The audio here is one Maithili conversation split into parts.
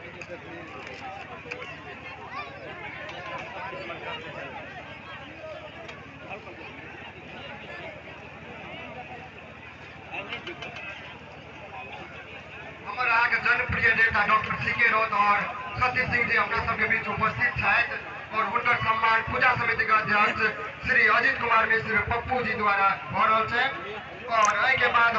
हमर अहाँके जनप्रिय नेता डॉक्टर सी.के. राउत और सतीश सिंह जी अपना सबके बीच उपस्थित छथि और हुनकर सम्मान पूजा समिति के अध्यक्ष श्री अजित कुमार मिश्र पप्पू जी द्वारा भऽ रहल छै। और एहिके बाद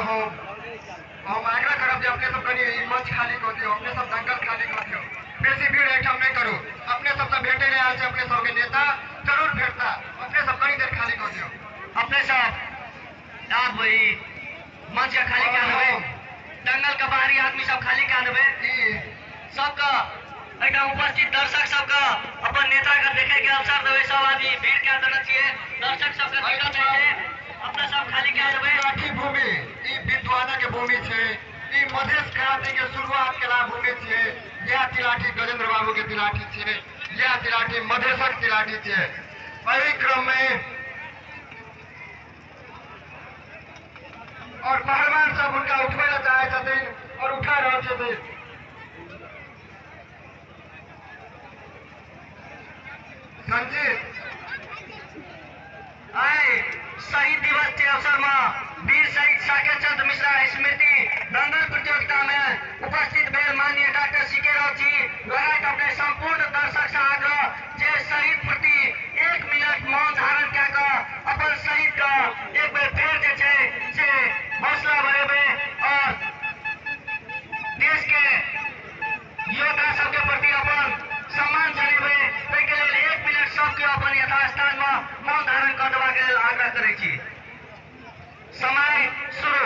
हम आग्रह करब जे अपने सब कनि ई मंच खाली कऽ दियौ, अपने सब दंगल खाली कऽ दियौ, बेसी भीड़ एहिठाम नहि करू। अपने सबसँ भेटै नहि आयल छै अपने सबके नेता, जरूर भेटता, अपने सब कनि देर खाली कऽ दियौ। अपने सब आब ई मंच के खाली कए देबै, दंगल के बाहरी आदमी सब खाली कए देबै। सबके एहिठाम उपस्थित दर्शक सबके अपन नेता के देखे के अवसर देबै। सब आदमी भीड़ कए देने छियै, दर्शक सबके दिक्कत होइ छै, अपने सब खाली कए देबै। तिलाठी भूमि ई विद्वानक भूमि छै, ई मधेश क्रांति के शुरुआत केला भूमि छै। यह तिलाठी गजेंद्र बाबू के तिलाठी छै, यह तिलाठी मधेशक तिलाठी छै। एहि क्रम में और पहलवान सब हुनका उठबै लए चाहै छथिन और उठा रहल छथिन। संजीत आइ शहीद दिवस के अवसर में वीर शहीद साकेत चंद्र मिश्रा स्मृति दंगल प्रतियोगिता में उपस्थित भेल माननीय डॉक्टर सी.के. राउत जी लगायत अपने संपूर्ण दर्शक से आग्रह जे शहीद प्रति 1 मिनट मौन धारण कए कऽ अपन शहीद के एक बेर फेर जे छै से हौसला बढ़ेबै और देश के योद्धा सबके प्रति अपन सम्मान जनेबै। ताहिके लेल 1 मिनट सबके अपन यथास्थान में मौन धारण कऽ देबाक लेल आग्रह करै छी। समय शुरू।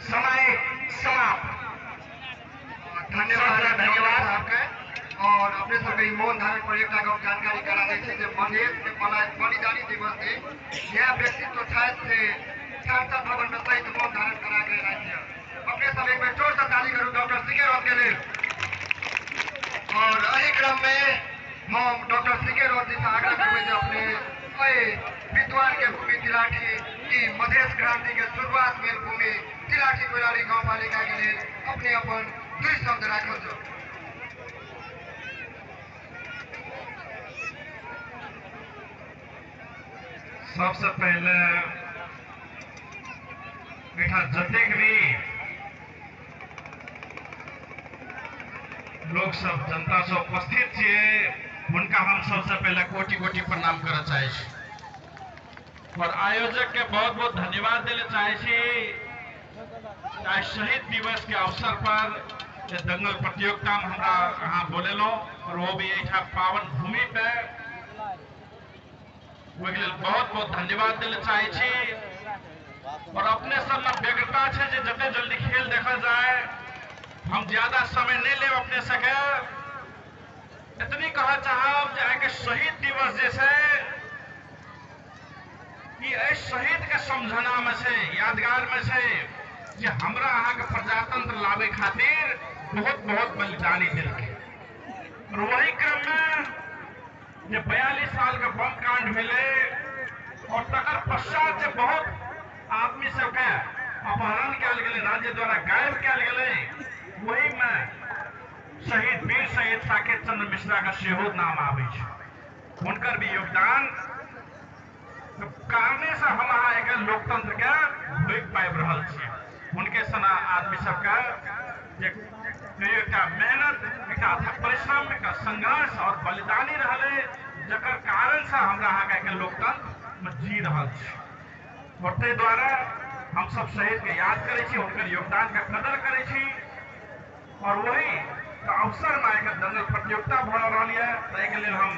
समय समाप्त। धन्यवाद, धन्यवाद आपके। और अपने सबके मौन धारण पर एकटा गप जानकारी करा दै छी जे मधेश के बलिदानी दिवस दिन यह व्यक्तित्व छथि से संसद भवन में सहित मौन धारण करा के राज्य। अपने सब एक बेर जोर से ताली करू डॉक्टर सी.के. राउत के लेल। और एहि क्रम में हम डॉक्टर सी.के. राउत जी से आग्रह करबै जे अपने एहि विद्वान के भूमि तिलाठी, ई मधेश क्रांति के शुरुआत भेल भूमि तिलाठी कोइलारी गाँवपालिका के लेल अपने अपन 2 शब्द राखल जाउ। सबसे पहले एहिठाम जतेक भी लोक सब जनता सब उपस्थित छियै हुनका हम सबसे पहले कोटि कोटि प्रणाम करऽ चाहै छी और आयोजक के बहुत बहुत धन्यवाद देले चाहै छी। आइ शहीद दिवस के अवसर पर जे दंगल प्रतियोगिता में हमरा अहाँ बोलेलहुँ और वो भी एहिठाम पावन भूमि पे, ओहिके लेल बहुत बहुत धन्यवाद देले चाहै छी। और अपने सब में व्यग्रता छै जे जते जल्दी खेल देखल जाए, हम ज्यादा समय नहीं लेब अपने सबके। इतनी कहऽ चाहब जे आइके शहीद दिवस जे छै ई एहि शहीद के समझना में छै, यादगार में छै जे हमरा अहाँके प्रजातंत्र लाबै खातिर बहुत बहुत बलिदानी देलकै। और वही क्रम में जे 42 साल के बम कांड भेलै और तकर पश्चात जे बहुत आदमी सबके अपहरण कयल गेलै, राज्य द्वारा गायब कयल गेलै, वही में शहीद वीर शहीद साकेत चंद्र मिश्रा के सेहो नाम आबै छै। हुनकर भी योगदान कारणे से हम अहाँ एक लोकतंत्र के भोगि पाबि रहल छी। हुनके सना आदमी सबके जे एकटा मेहनत, एकटा अथक परिश्रम, एकटा संघर्ष और बलिदानी रहलै, जकर कारण से हमरा अहाँके एक लोकतंत्र में जी रहल छी। और ताहि दुआरे हम सब शहीद के याद करै छी, हुनकर योगदान के कदर करै छी। और वही अवसर में एक दंगल प्रतियोगिता भऽ रहल यऽ, ताहिके लेल हम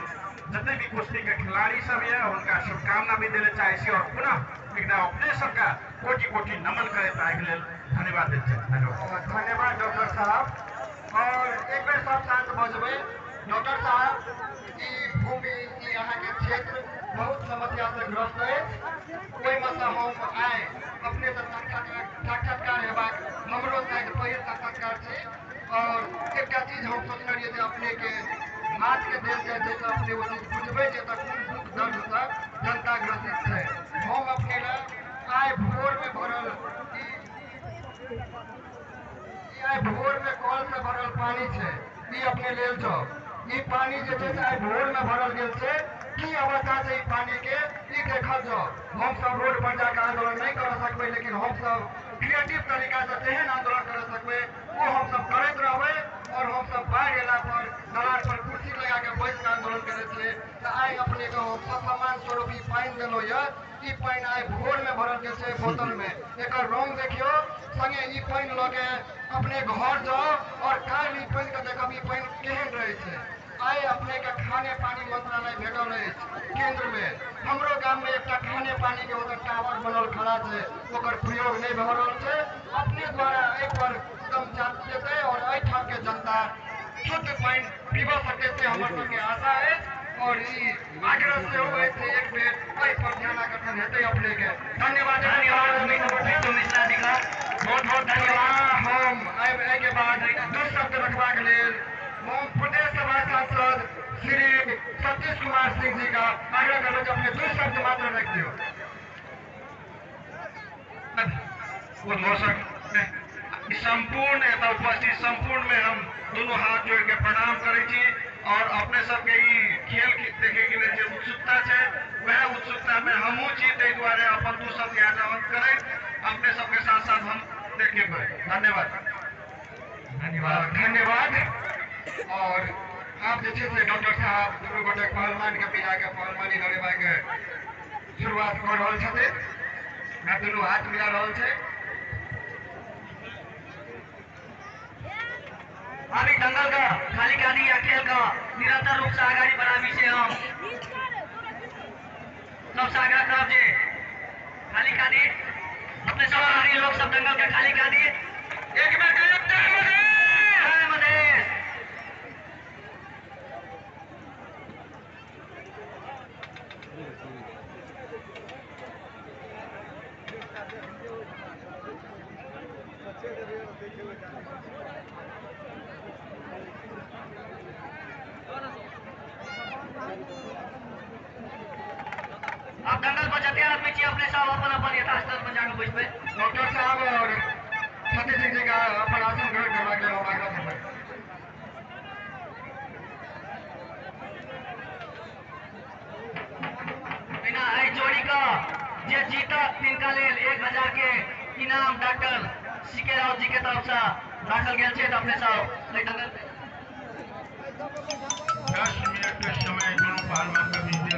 जते भी कुश्ती के खिलाड़ी सब यऽ हुनका शुभकामना भी देले चाहै छी। और पुनः एकटा अपने सबके कोटि कोटि नमन करैत आइके लेल धन्यवाद दैत छी। धन्यवाद। धन्यवाद डॉक्टर साहब। और एक बेर सब शांत भऽ जेबै। डॉक्टर साहब, ई भूमि, ई अहाँके क्षेत्र बहुत समस्या से ग्रस्त अछि। ओहिमे से हम आइ अपने से साक्षात्कार हेबाक हमरो शायद पहिल साक्षात्कार छै। और एकटा चीज हम सोचने रहियै जे अपने के हाथ के देल जाय जाहिसँ अपने ओ चीज बुझबै जे एतऽ कोन दुख दर्दसँ जनता ग्रसित छै। हम अपने लए आइ भोर में भरल ई आइ भोर में कल से भरल पानी छै, ई अपने लेल जाउ। ई पानी जे छै से आइ भोर में भरल गेल छै। की अवस्था छै ई पानी के, ई देखल जाउ। हम सब रोड पर जाके आंदोलन नहीं कर सकबै, लेकिन हम सब क्रिएटिव तरीका से तेहन आंदोलन कर सकबै, वो हम सब करैत रहबै। और हम सब बाढ़ि एला पर दलान पर कुर्सी लगा के बैस के आंदोलन करै छियै। तऽ आइ अपने के हम ससम्मान स्वरूप ई पानि देलहुँ यऽ। ई पानि आइ भोर में भरल गेल छै बोतल में। एकर रंग देखियौ, संगे ई पानि लऽ के अपने घर जाउ और काल्हि ई पानि के देखब ई पानि केहन रहै छै। आइ अपने के खाने पानी मंत्रालय भेटल अछि केंद्र में। हमरो गाम में एकटा खाने पानी के ओतऽ टावर बनल खड़ा छै, ओकर प्रयोग नहीं भऽ रहल छै। अपने द्वारा एहि पर कदम जेतै और एहिठाम के जनता शुद्ध पानि पीबऽ सकै से हमर सबके आशा अछि। और ई आग्रह सेहो अछि एक बेर एहि पर ध्यान आकर्षण हेतै अपने के। धन्यवाद। धन्यवाद मिट्टू मिश्रा जी का बहुत बहुत धन्यवाद। हम एहि के बाद दू शब्द रखबाक लेल हम प्रदेश सभा सांसद श्री सतीश कुमार सिंह जी का आग्रह करबै जे अपने दू शब्द मात्र रख दियौ। उद्घोषक संपूर्ण एतऽ उपस्थित संपूर्ण में हम दोनों हाथ जोड़ के प्रणाम करै छी। और अपने सबके ई खेल देखे के लेल जे उत्सुकता छै, वएह उत्सुकता में हमहूँ छी। ताहि दुआरे अपन दू शब्द यहाँ करैत अपने सबके साथ साथ हम देखेबै। धन्यवाद। धन्यवाद। धन्यवाद। और आप जे छै से डॉक्टर साहब दुनू गोटे पहलवान के मिला के पहलवानी लड़ेबाक शुरुआत कऽ रहल छथिन। आ दुनू हाथ मिला रहल छै। अभी दंगल का खाली खाली या खेल का निरंतर रूप से आगाड़ी बढ़ाबी से हम सबसे आग्रह करब जे खाली खाली अपने सब आदमी लोग सब दंगल का खाली खाली एक बेर कहियौ जय मधेश। जय मधेश। आप दंगल पर जते आदमी छी अपने सब अपन अपन यथास्थान पर जाके बैसबै। डॉक्टर साहब और सतीश सिंह जी का अपन आसन ग्रहण करबाक लेल हम आग्रह करबै। बिना एहि जोड़ी का जे जीतत तिनका लेल 1000 के इनाम डॉक्टर सी के राउत जी के तरफ से राखल गेल छै। तऽ अपने सब एहि दंगल 10 मिनट के समय दोनों पहलवान का बीच